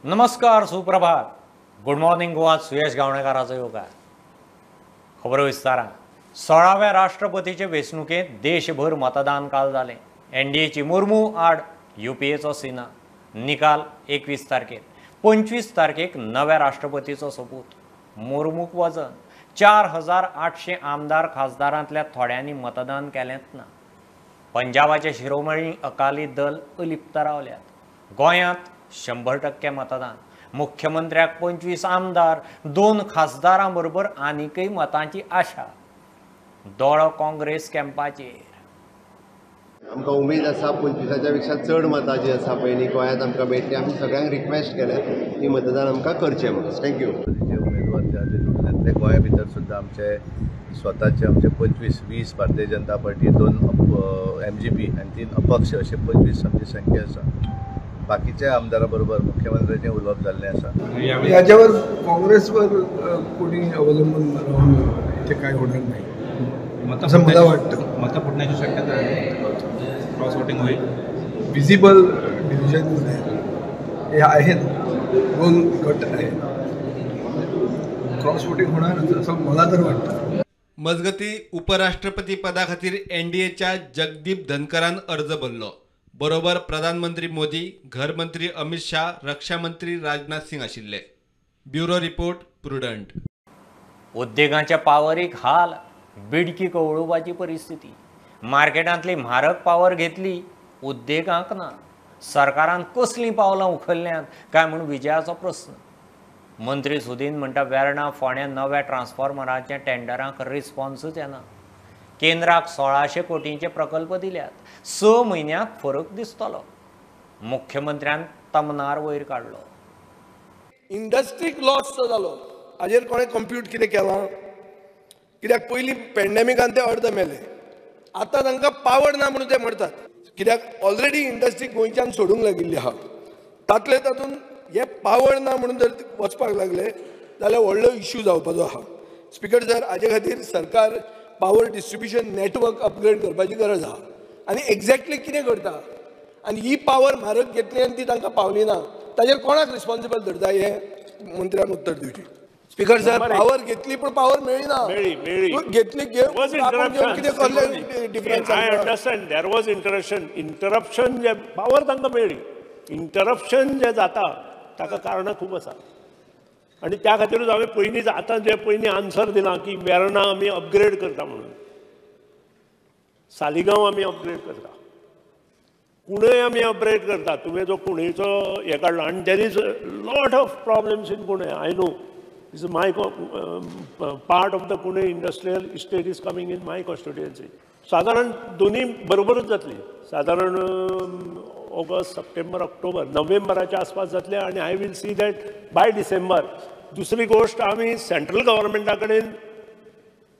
नमस्कार, सुप्रभात, good morning Goa. सुयश गावणेकाराचो येवकार. खबरो विस्तारान. 16व्या राष्ट्रपतीचे वेंचणुकेंत देशभर मतदान काल जालें. एनडीएची मुर्मू आड युपीएचो सिन्हा. निकाल 21 तारखेर. 25 तारखेक नव्या राष्ट्रपतीचो सोपूत. मुर्मूक वजन. 4800 आमदार खासदारांतल्या थोड्यांनी मतदान केलेंच ना. पंजाबाचे शिरोमणी अकाली दल अलिप्त रावल्यात. गोंयांत 100% मतदान. मुख्यमंत्र्याक 25 आमदार 2 खासदारां बरोबर आनीकय मतांची आशा. दोळो काँग्रेस कॅम्पाचेर. आमकां उमेद आसा 25 पेक्षा चड मतां जी आसा पयलीं गोंयांत आमकां मेळटली. आमी सगळ्यांक रिक्वेस्ट केल्या की मतदान आमकां करचें म्हणून. Thank you. जे उमेदवार जे आसा ते गोंया भितर सुद्दां आमचे स्वताचे आमचे 25 20 भारतीय जनता पार्टी, 2 MGP आनी 3 अपक्ष अशे 25 आमची संख्या आसा. बाकीच्या आमदारा बरोबर मुख्यमंत्र्यांचे उलोवप जाल्लें आसा. याच्यावर काँग्रेसवर कोणी अवलंबून राहून इथे काय होणार नाही असं मला वाटतं. मतं फुटण्याची शक्यता आहे. क्रॉस वोटिंग होईल. विजिबल डिव्हिजन हे आहेत, 2 गट आहेत. क्रॉस वोटिंग होणार असं मला तर वाटतं. मजगती उपराष्ट्रपती पदा खातीर एनडीएच्या जगदीप धनकरान अर्ज भरलो. बरोबर प्रधानमंत्री मोदी, घरमंत्री अमित शाह, रक्षामंत्री राजनाथ सिंग आशिल्ले. Bureau report, Prudent. उद्देगांच्या पावरीक हाल, बिडकी कवळुपाची परिस्थिती. मार्केटांतली म्हारग पावर घेतली, उद्देगांक ना. सरकारान कसलीं पावलां उखल्ल्यांत काय म्हूण विजयाचो प्रस्न. मंत्री सुदीन म्हणटा वेर्णा फोंड्या नव्या ट्रान्सफॉर्मराच्या टेंडरांक रिस्पॉन्सूच येना. केंद्राक 1600 कोटींचे प्रकल्प दिल्यात. 6 म्हयन्यांत फरक दिसतलो. मुख्यमंत्र्यान तमनार वयर काडलो. इंडस्ट्रीक लॉस जालो हाजेर कोणें कंप्यूट कितें केलां? कित्याक पयलीं पॅन्डेमिकान ते अर्द मेले, आतां तांकां पावर ना म्हणून ते मरतात. कित्याक ऑलरेडी इंडस्ट्री गोंयच्यान सोडूंक लागिल्ली आहा. तातले तातूंत हे पावर ना म्हणून जर वचपाक लागले जाल्यार व्हडलो इश्यू जावपाचो आहा. स्पिकर सर, हाजे खातीर सरकार पावर डिस्ट्रिब्युशन नेटवर्क अपग्रेड करपाची गरज आहा. आनी एक्झॅक्टली कितें करता आनी ही पावर म्हारग घेतली आनी ती तांकां पावली ना, ताजेर कोणाक रिस्पॉन्सिबल धरता हें मंत्र्यान उत्तर दिवचें. स्पिकर सर, पावर घेतली पण पावर मेळ्ळी ना. घेतली कितें कसलें difference? I understand there was interruption. Interruption J power तांकां मेळ्ळी, इंटरप्शन जें जाता ताका कारणां खूब आसा. आनी त्या खातीरूच हांवें पयलींच आतां जे पयलीं आन्सर दिलां की वेर्णा आमी अपग्रेड करता म्हणून, सालिगांव आमी अपग्रेड करता, कुणय आमी अपग्रेड करता. तुवें जो कुणयचो हें काडलो आनी there is lot of problems in Kunai. I know is my part of the Kunai industrial estate is coming in my constituency. सादारण दोन्ही बरोबरच जातली. सादारण ऑगस्ट, सप्टेंबर, ऑक्टोबर, नोव्हेंबराच्या आसपास जातले आनी I will see that by December. दुसरी गोश्ट, आमी सेंट्रल गव्हर्मेंटा कडेन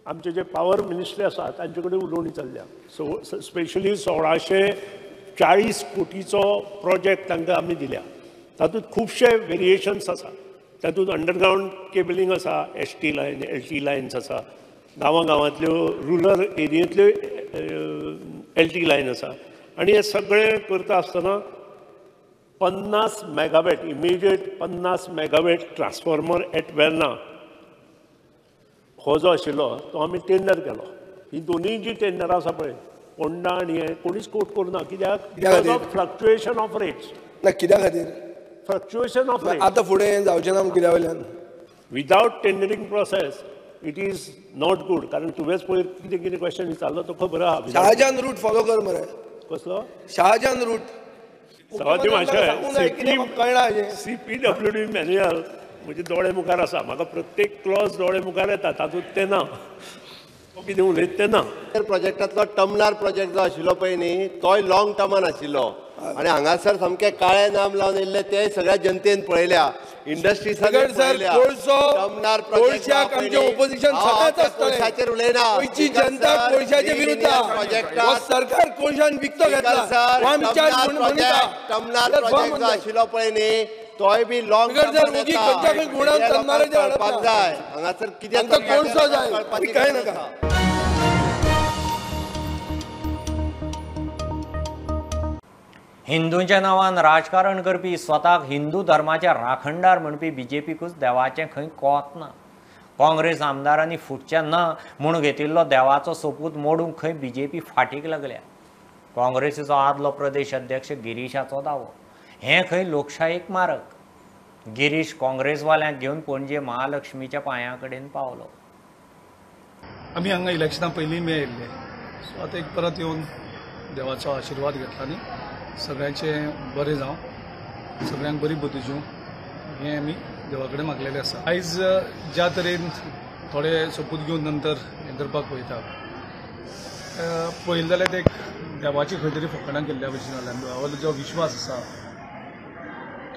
आमचे जे पावर मिनिस्ट्री आसा तांचे कडेन उलोवणी चल्ल्या. सो स्पेशली 1640 कोटीचो प्रोजेक्ट तांकां आमी दिल्या. तातूंत खुबशे वेरिएशन्स आसा. तातूंत अंडरग्रावंड केबलिंग आसा, ST line, LT lines आसा, गांवां गांवांतल्यो रुरल एरियेंतल्यो LT line आसा. आनी हे सगळें करता आसतना 50 megawatt immediate 50 megawatt transformer at Verna हो जो आशिल्लो तो आमी टेंडर केलो. ही दोनूय जी टेंडरां आसा पळय, होंडा आनी हें कोणीच कोट करूना. कित्याक? Because of fluctuation of rates. ना, कित्या खातीर फ्लक्च्युएशन ऑफ रेट्स? आतां फुडें जावचें ना कित्या वयल्यान? Without tendering process it is not good. कारण तुवेंच पयर कितें कितें क्वेश्चन विचारलो तो खबर आहा. शाहजहान रूट फॉलो कर मरे. कसलो? शाहजहान रूट. CPWD manual म्हजे दोळे मुखार आसा. म्हाका प्रत्येक क्लॉज दोळे मुखार येता. तातूंत तें ना, कितें उलयता तें ना. प्रोजेक्टांतलो टमनार प्रोजेक्ट जो आशिल्लो पळय न्ही, तोय लॉंग टर्मान आशिल्लो आनी हांगासर सामकें काळें नाम लावन येयल्लें तें सगळ्या जनतेन पळयल्या. सरकार कोळशान विकतो घेतला, टमनार प्रोजेक्ट जो आशिल्लो पळय न्ही तोय बी लॉंग कळपाक जाय. हांगासर कितें कोळसो जाय काय नाका. हिंदूंच्या नांवान राजकारण करपी, स्वताक हिंदू धर्माचे राखणदार म्हणपी बीजेपीकूच देवाचें खंय कोत ना. काँग्रेस आमदारांनी फुटचें ना म्हूण घेतिल्लो देवाचो सोपूत मोडूंक खंय बीजेपी फाटीक लागल्या. काँग्रेसीचो आदलो प्रदेश अध्यक्ष गिरीशाचो दावो, हें खंय लोकशायेक मारक. गिरीश काँग्रेसवाल्यांक घेवन पणजे महालक्ष्मीच्या पांया कडेन पावलो. आमी हांगा इलेक्शना पयलीं बी आयिल्ले, सो आतां एक परत येवन देवाचो आशिर्वाद घेतला आनी सगळ्यांचें बरें जावं, सगळ्यांक बरी बुद्दी दिवं हें आमी देवा कडेन मागलेलें आसा. आयज ज्या तरेन थोडे सोपूत घेवन नंतर हें करपाक पळयता, पळयलें जाल्यार ते देवाची खंय तरी फकाणां केल्ल्या भशेन जाल्या. देवा जो विश्वास आसा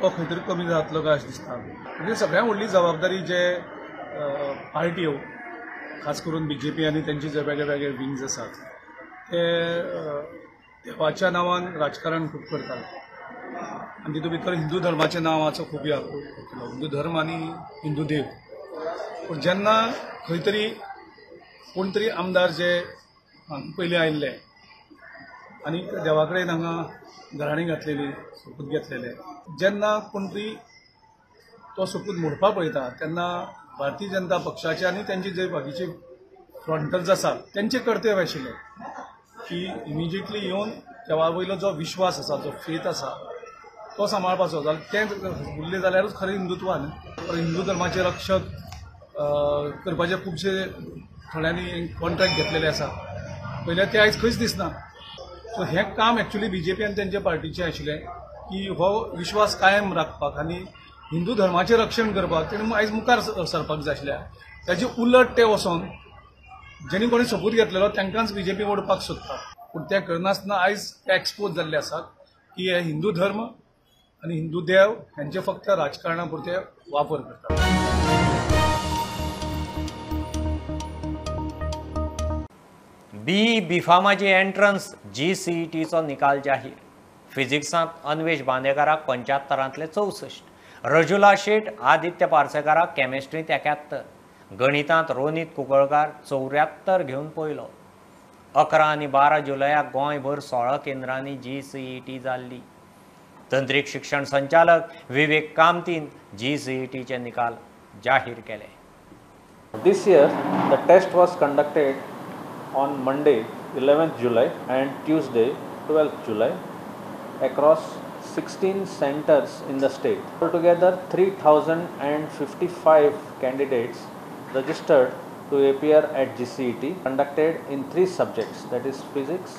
तो खंय तरी कमी जातलो काय अशें दिसता. म्हणजे सगळ्यांत व्हडली जबाबदारी जे पार्ट्यो, खास करून बीजेपी आनी तेंचे जे वेगळे वेगळे विंग्स आसात ते देवाच्या नांवान राजकारण खूब करतात आनी तितूंत भितर हिंदू धर्माच्या नांवाचो खूब केलो, हिंदू धर्म आनी हिंदू देव. पूण जेन्ना खंय तरी कोण तरी आमदार जे पयलीं आयिल्ले आनी देवा कडेन हांगा घराणी घातलेली, सोपूत घेतलेले, जेन्ना कोण तरी तो सोपूत मोडपाक पळयता तेन्ना भारतीय जनता पक्षाचे आनी तेंचे जे बाकीचे फ्रंटर्स आसात तेंचें कर्तव्य आशिल्लें की इमिजिएटली येवन देवा वयलो जो विश्वास आसा, जो फेथ आसा तो सांबाळपाचो. जाल्यार तें उरलें जाल्यारूच खरें हिंदुत्व न्हय. हिंदू धर्माचे रक्षक करपाचे खुबशे थोड्यांनी कॉन्ट्रॅक्ट घेतलेले आसा, पयल्यार ते आयज खंयच दिसना. सो हें काम एक्चुअली बीजेपी आनी तेंच्या पार्टीचें आशिल्लें की हो विश्वास कायम राखपाक आनी हिंदू धर्माचें रक्षण करपाक तेणें आयज मुखार सरपाक जाय आशिल्लें. ताचे उलट ते वचोन जेणी कोणी सोपूत घेतलेलो तांकांच बीजेपी ओडपाक सोदता, पूण तें करनासतना आयज ते एक्सपोज जाल्ले आसात की हे हिंदू धर्म आनी हिंदू देव हांचे फक्त राजकारणा पुरते वापर करतात. बी बीफार्माची एंट्रन्स जीसीईटीचो निकाल जाहीर. फिजिक्सांत अन्वेश बांदेकाराक 75 64, रजुला शेट आदित्य पार्सेकाराक केमिस्ट्रींत 71, गणितांत रोनीत कुंकळकार 74 घेवन पयलो. 11 आनी 12 जुलयाक गोंयभर 16 केंद्रांनी जीसीईटी जाल्ली. तंत्रीक शिक्षण संचालक विवेक कामतीन जीसीईटीचे निकाल जाहीर केले. This year the test was conducted on Monday 11th July and Tuesday 12th July across 16 centers in the state. Altogether 3,055 candidates registered to appear at GCET, conducted in 3 subjects, that is physics,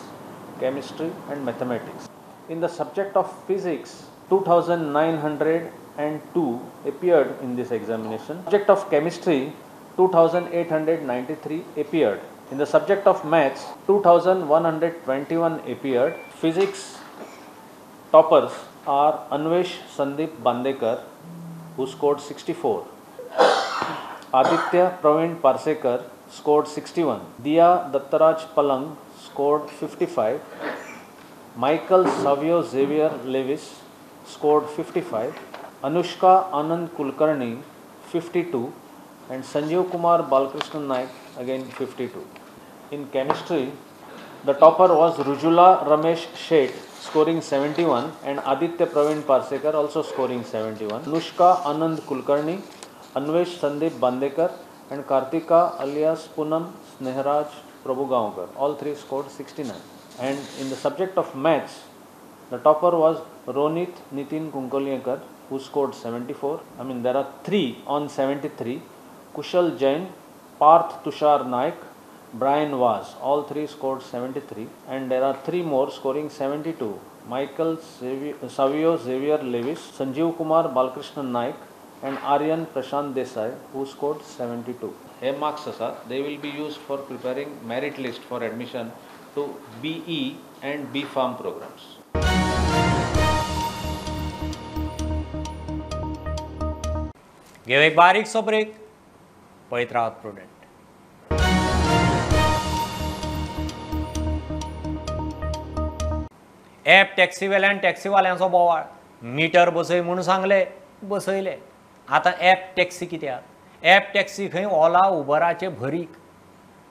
chemistry and mathematics. In the subject of physics, 2,902 appeared in this examination. Subject of chemistry, 2,893 appeared. In the subject of maths, 2,121 appeared. Physics toppers are Anvesh Sandeep Bandekar, who scored 64. Aditya Praveen Parsekar scored 61. Diya Dattaraj Palang scored 55. Michael Savio Xavier Lewis scored 55. Anushka Anand Kulkarni 52 and Sanjeev Kumar Balkrishnan Naik again 52. In chemistry, the topper was Rujula Ramesh Sheth scoring 71 and Aditya Praveen Parsekar also scoring 71. Anushka Anand Kulkarni, Anvesh Sandeep Bandekar and Kartika alias Punam Snehraj Prabhugaonkar, all three scored 69. And in the subject of maths, the topper was Ronit Nitin Kunkolienkar, who scored 74. I mean, there are three on 73. Kushal Jain, Parth Tushar Naik, Brian Vaz, all three scored 73. And there are three more scoring 72. Michael Savio Xavier Lewis, Sanjeev Kumar Balkrishnan Naik and Aryan Prashant Desai, who scored 72. Hey marks asa, they will be used for preparing merit list for admission to BE and B Farm programs. घेऊ एक बारीकसो break, पळयत रावात prudent. App टॅक्सीवेल्यान टॅक्सीवाल्यांचो बोवाळ, metre बसय म्हूण सांगले, बसयले. आतां ॲप टॅक्सी कित्याक? ॲप टॅक्सी खंय ओला उबराचे भरीक.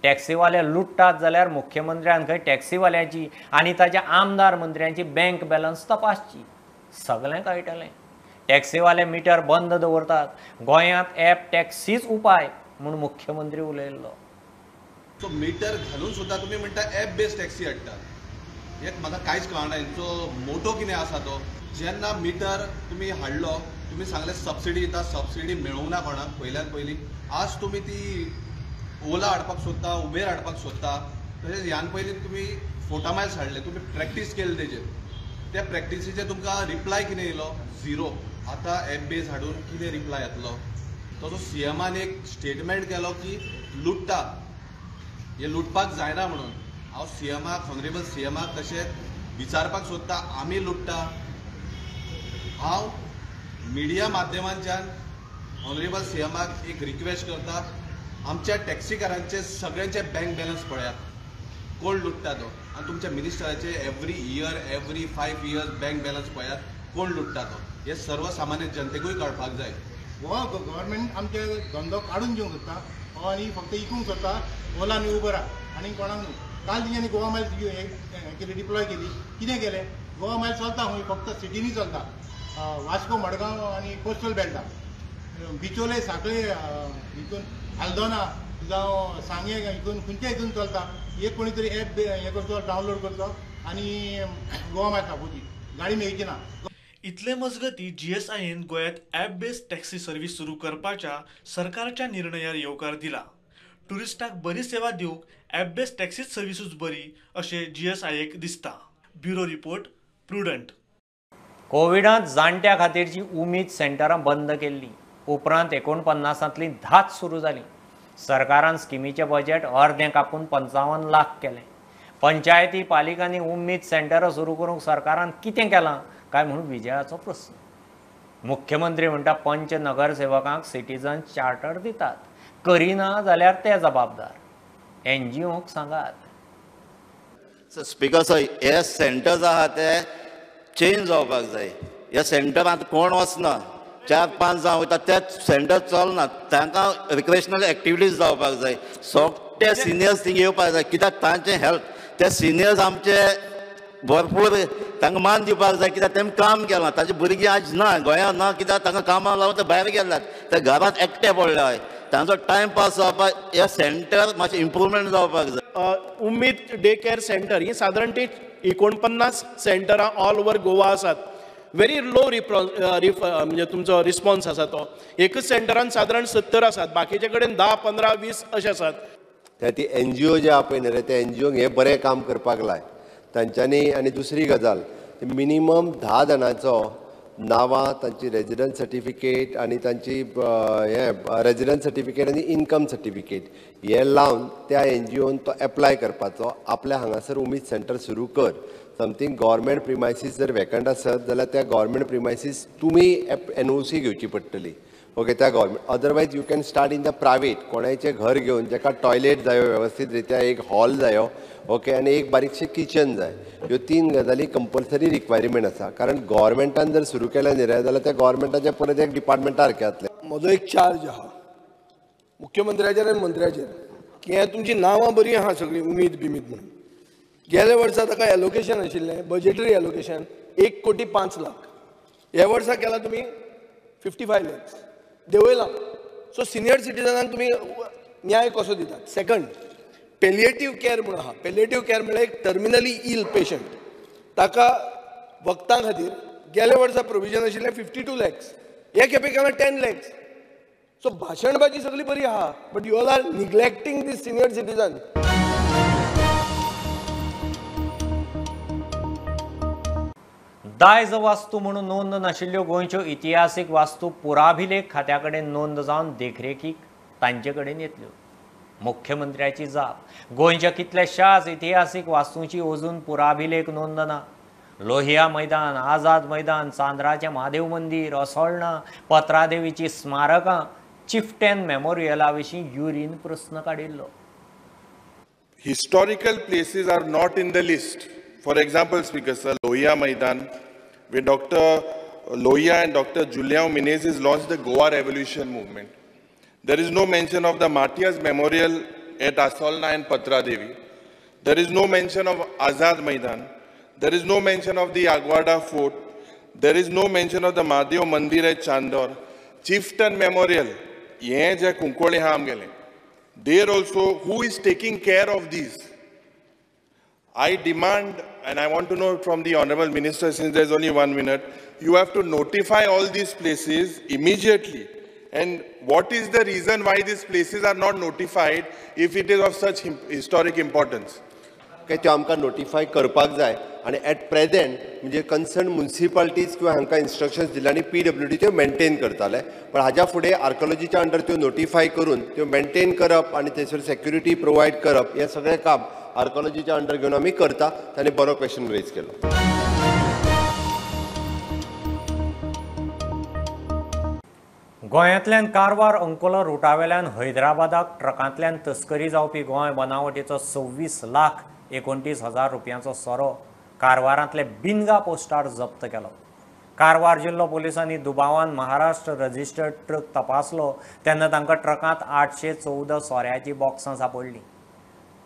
टॅक्सीवाले लुट्टात जाल्यार मुख्यमंत्र्यान खंय टॅक्सीवाल्याची आनी ताच्या आमदार मंत्र्यांची बँक बॅलन्स तपासची, सगळें कळटलें. टॅक्सीवाले मिटर बंद दवरतात, गोंयांत ॲप टॅक्सीच उपाय म्हूण मुख्यमंत्री उलयल्लो. सो मिटर घालून सुद्दां तुमी म्हणटा ॲप बेस्ड टॅक्सी हाडटात, हें म्हाका कांयच कळना हेंचो मोटो कितें आसा तो. जेन्ना मिटर तुमी हाडलो तुमी सांगलें सबसिडी दिता, सबसिडी मेळूंक ना कोणाक पयल्यान पयलीं. आज तुमी ती ओला हाडपाक सोदता, उबेर हाडपाक सोदता. तशेंच ह्यान पयलीं तुमी फोटा मायल्स हाडले, तुमी प्रॅक्टीस केली तेजेर, त्या प्रॅक्टिसीचेर तुमकां रिप्लाय कितें येयलो? झिरो. आतां एप बेज हाडून कितें रिप्लाय येतलो? तसो सीएमान एक स्टेटमेंट केलो की लुट्टा, हे लुटपाक जायना म्हणून. हांव सीएमाक, ऑनरेबल सीएमाक तशेंच विचारपाक सोदता, आमी लुट्टा? हांव मिडिया माध्यमांच्यान ऑनरेबल सीएमाक एक रिक्वेस्ट करता, आमच्या टॅक्सीकारांचे सगळ्यांचे बँक बॅलन्स पळयात, कोण लुट्टा तो. आनी तुमच्या मिनिस्टराचे every year, every 5 years bank balance पळयात, कोण लुट्टा तो. हे सर्वसामान्य जनतेकूय कळपाक जाय. हो गव्हर्मेंट आमचे धंदो काडून घेवंक सोदता आनी फक्त इकूंक सोदता ओला आनी उबराक आनी कोणाक न्हू. काल तेंच्यांनी गोवा मायल्स केली, डिप्लॉय केली, कितें केलें? गोवा मायल्स चलता खंय? फक्त सिटींनी चलता, वास्को, मडगांव आनी कोस्टल बेल्टा, बिचोले, साखळे, हितून आल्दोना जावं सांगे हितून खंयच्या हितून चलता. एक कोणी तरी एप हें करचो, डावनलोड करचो आनी गोवा मायल्स दाखोवची, गाडी मेळची ना. इतले मजगती जीएसआयन गोंयांत ॲप बेस्ड टॅक्सी सर्व्हिस सुरू करपाच्या सरकारच्या निर्णयार येवकार दिला. ट्युरिस्टाक बरी सेवा दिवंक ॲप बेस्ड टॅक्सीच सर्व्हिसूच बरी अशें जीएसआयक दिसता. Bureau report, Prudent. कोविडांत जाणट्या खातीरची उमेद सेंटरां बंद केल्ली, उपरांत 49 10 सुरू जालीं. सरकारान स्किमीचें बजेट अर्दें कापून 55 लाख केलें. पंचायती पालिकांनी उमेद सेंटरां सुरू करूंक सरकारान कितें केलां काय म्हूण विजयाचो प्रस्न. मुख्यमंत्री म्हणटा पंच नगरसेवकांक सिटीजन चार्टर दितात, करिना जाल्यार ते जबाबदार. एनजीओंक सांगात. स्पीकर सर, हे सेंटर्स आहा ते चेंज जावपाक जाय. ह्या सेंटरांत कोण वचना, 4-5 जावन वयता, ते सेंटर चलना. तांकां रिक्रिएशनल एक्टिविटीज जावपाक जाय. सगळे सिनियर्स थिंग येवपाक जाय, कित्याक तांचें हेल्थ, ते सिनियर्स आमचे भरपूर तांकां मान दिवपाक जाय, कित्याक तेमी काम केलां. ताचे भुरगीं आज ना गोंयांत ना, कित्याक तांकां कामाक लागून ते भायर गेल्यात, ते घरांत एकटे पडले. तांचो टायम पास जावपाक हे सेंटर मातशें इम्प्रूवमेंट जावपाक जाय. उमेद डे केअर सेंटर ही सादारण ती 49 सेंटरां ऑल ओवर गोवा आसात. व्हेरी लो म्हणजे तुमचो रिस्पॉन्स आसा तो. एकच सेंटरान सादारण 70 आसात, बाकीचे कडेन 10, 15, 20 अशें आसात. त्या ती एनजीओ जे आहा पळय न्ही रे, त्या एनजीओंक हें बरें काम करपाक लाय तांच्यांनी. आनी दुसरी गजाल, मिनिमम 10 जाणांचो नांवां, तांची रेजिडन्स सर्टिफिकेट आनी तांची हें रेजिडन्स सर्टिफिकेट आनी इनकम सर्टिफिकेट हे लावन त्या एनजीओन तो एप्लाय करपाचो. आपल्या हांगासर उमेद सेंटर सुरू कर. समथींग गव्हर्मेंट प्रिमायसीस जर वेकंट आसत जाल्यार त्या गव्हर्मेंट प्रिमायसीस तुमी एनओसी घेवची पडटली. ओके, त्या government. Otherwise you can start in the private. कोणायचें घर घेवन जाका टॉयलेट जायो वेवस्थीत रित्या, एक हॉल जायो, ओके, आनी एक बारीकशें किचन जाय. ह्यो 3 गजाली कंपल्सरी रिक्वायरमेंट आसा. कारण गव्हर्मेंटान जर सुरू केलें न्ही रे जाल्यार त्या गव्हर्मेंटाचें परत एक डिपार्टमेंटा सारकें जातलें. म्हजो एक चार्ज आहा मुख्यमंत्र्याचेर आनी मंत्र्याचेर की हें तुमचीं नांवां बरीं आहा सगळीं उमेद बिमीद म्हणून. गेल्या वर्सा ताका एलोकेशन आशिल्लें, बजेटरी एलोकेशन 1,05,00,000. ह्या वर्सा केलां तुमी 55 lakhs देवयलां. सो सिनियर सिटीजनांक तुमी न्याय कसो दितात? सेकंड, पेलिएटीव केअर म्हणून आहा. पेलिएटीव केअर म्हळ्यार एक टर्मिनली इल पेशंट, ताका वखदां खातीर गेल्या वर्सा प्रोविजन आशिल्लें 52 lakhs, हे खेपे केलां 10 lakhs. सो भाशणबाजी सगळी बरी आहा, but you all are neglecting this senior citizen. दायज वास्तू म्हणून नोंद नाशिल्ल्यो गोंयच्यो इतिहासीक वास्तू पुराभिलेख खात्या कडेन नोंद जावन देखरेखीक तांचे कडेन येतल्यो. मुख्यमंत्र्याची जाप. गोंयच्या कितल्याशाच इतिहासीक वास्तूंची अजून पुराभिलेख नोंद ना. लोहिया मैदान, आझाद मैदान, चांद्राचें म्हादेव मंदीर, असोळणा, पत्रादेवीची स्मारकां, चिफ्टन मेमोरियला विशीं युरीन प्रस्न काडिल्लो. Historical places are not in the list. For example, Speaker sir, Lohia Maidan, where Dr. Lohia and Dr. Juliao Menezes launched the Goa Revolution movement. There is no mention of the Matias Memorial at Assolna and Patradevi. There is no mention of Azad Maidan. There is no mention of the Aguada Fort. There is no mention of the Mahadev Mandir at Chandor. Chieftain Memorial, हें जें कुंकळ्ळे आहा आमगेलें, there also who is taking care of these? I demand and I want to know from the Honorable Minister, since there is only 1 minute, you have to notify all these places immediately. And what is the reason why these places are not notified if it is of such historic importance? त्यो आमकां notify करपाक जाय आनी at present म्हणजे concern मुन्सिपालिटीज किंवा हांकां instructions दिले आनी पीडब्ल्यूडी त्यो मेंटेन करताले, पण हाज्या फुडें आर्कोलॉजीच्या अंडर त्यो नोटिफाय करून त्यो मेंटेन करप आनी थंयसर सेक्युरिटी प्रोवायड करप हें सगळें काम आर्कोलॉजीच्या अंडर घेवन आमी करता. तांणी बरो क्वेश्चन रेज केलो. गोंयांतल्यान कारवार अंकोला रुटावेल्यान हैदराबादाक ट्रकांतल्यान तस्करी जावपी गोंय बनावटीचो 26,29,000 रुपयांचो सोरो कारवारांतले बिनगा पोस्टार जप्त केलो. कारवार जिल्लो पोलिसांनी दुबावान महाराष्ट्र रजिस्टर्ड ट्रक तपासलो तेन्ना तांकां ट्रकांत 814 सोऱ्याचीं बॉक्सां सांपडलीं.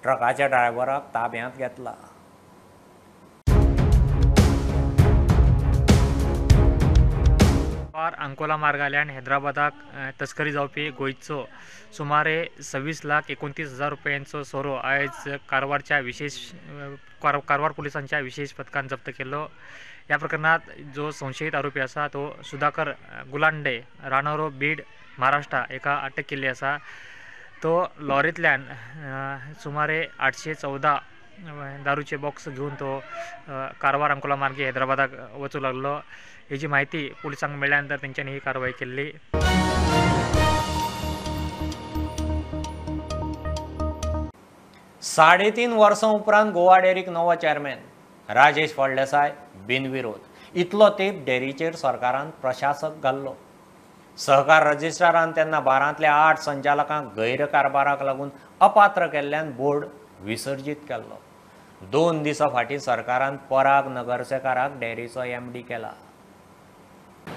ट्रकाच्या ड्रायव्हराक ताब्यांत घेतला. अंकोला मार्गाल्यान हैदराबादाक तस्करी जावपी गोंयचो सुमारे 26,29,000 रुपयांचो सोरो आयज कारवारच्या विशेष कारवार पुलिसांच्या विशेष पथकान जप्त केल्लो. ह्या प्रकरणात जो संशयित आरोपी आसा तो सुधाकर गुलांडे रानोरो बीड महाराष्ट्र एका अटक केल्ली आसा. तो लॉरींतल्यान सुमारे 814 दारूचे बॉक्स घेवन तो कारवार अंकोला मार्गे हैदराबादाक वचूं लागलो. हेजी म्हायती पुलिसांक मेळ्ळ्या नंतर तेंच्यांनी ही कारवाई केल्ली. 3.5 वर्सां उपरांत गोवा डेअरीक नवो चेअरमॅन राजेश फळदेसाय बिनविरोध. इतलो तेंप डेअरीचेर सरकारान प्रशासक घाल्लो. सहकार रजिस्ट्रारान तेन्ना 12तल्या 8 संचालकांक गैरकारभाराक लागून अपात्र केल्ल्यान बोर्ड विसर्जीत केल्लो. 2 दिसां फाटीं सरकारान पराग नगरसेकाराक डेअरीचो एमडी केला.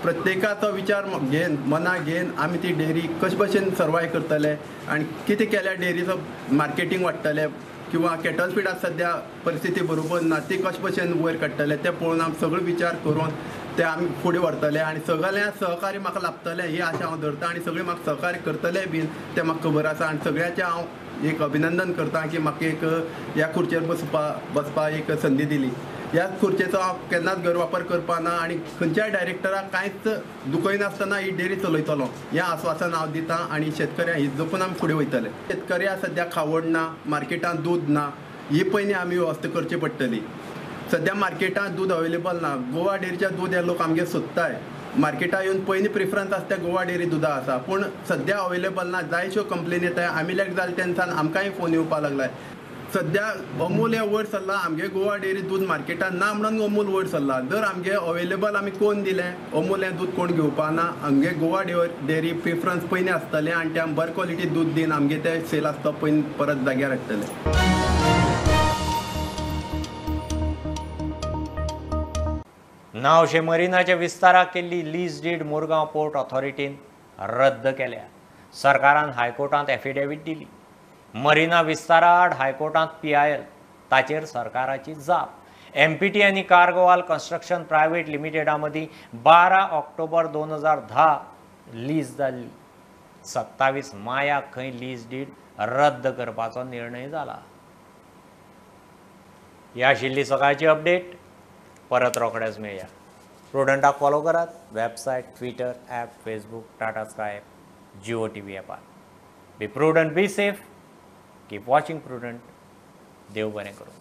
प्रत्येकाचो विचार घेवन मनाक घेवन आमी ती डेअरी कशे भशेन सर्वाय करतले आनी कितें केल्यार डेअरीचो मार्केटींग वाडटलें किंवा कॅटल फिडाक सद्या परिस्थिती बरोबर ना ती कशे भशेन वयर काडटले तें पळोवन आमी सगळो विचार करून ते आमी फुडें व्हरतले आनी सगळ्या सहकार्य म्हाका लाभतलें ही आशा हांव धरता आनी सगळें म्हाका सहकार्य करतले बीन तें म्हाका खबर आसा आनी सगळ्यांचें हांव एक अभिनंदन करता की म्हाका एक ह्या खुर्चेर बसपा एक संदी दिली. ह्या खुर्चेचो हांव केन्नाच गैरवापर करपा ना आनी खंयच्याय डायरेक्टराक कांयच दुखयनासतना ही डेअरी चलयतलो हें आस्वासन हांव दितां आनी शेतकऱ्यांक हित जपून आमी फुडें वयतले. शेतकऱ्याक सद्या खावड ना, मार्केटांत दूद ना, ही पयलीं आमी वेवस्था करची पडटली. सद्या मार्केटांत दूद अवेलेबल ना. गोवा डेअरीचें दूद हे लोक आमगे सोदताय. मार्केटात येवन पयलीं प्रिफरन्स आसता गोवा डेअरी दुदा आसा, पूण सद्या अवेलेबल ना. जायश्यो कंप्लेन येता. आमी लेट जाले तेन्ना आमकांय फोन येवपाक लागलाय. सद्या अमूल हें वयर सरलां, आमगे गोवा डेअरी दूद मार्केटान ना म्हणून अमूल वयर सरलां. जर आमगे अवेलेबल आमी कोण दिलें अमूल हें दूद कोण घेवपा ना. आमगे गोवा डेअरी प्रिफरन्स पयलीं आसतलें आनी तें आमी बरें क्वॉलिटी दूद दिवन आमगे तें सेल आसता पयलीं परत जाग्यार हाडटले. नावशे मरिनाच्या विस्ताराक केल्ली लीज did Murgaon port ऑथॉरिटीन रद्द केल्या. सरकारान हायकोर्टांत एफिडेवीट दिली. मरिना विस्तारा आड हायकोर्टांत PIL, ताचेर सरकाराची जाप. MPT आनी कारगोवाल कन्स्ट्रक्शन प्रायव्हेट लिमिटेडा मदीं 12 ऑक्टोबर 2010 लीज जाल्ली. 27 मायाक खंय लीज did रद्द करपाचो निर्णय जाला. ही आशिल्ली सकाळची अपडेट. परत रोखडेच मेळया. प्रुडंटाक फॉलो करात website, Twitter, app, Facebook, Tata Sky app, Jio TV ॲपार. Be prudent, be safe, keep watching Prudent. देव बरें करूं.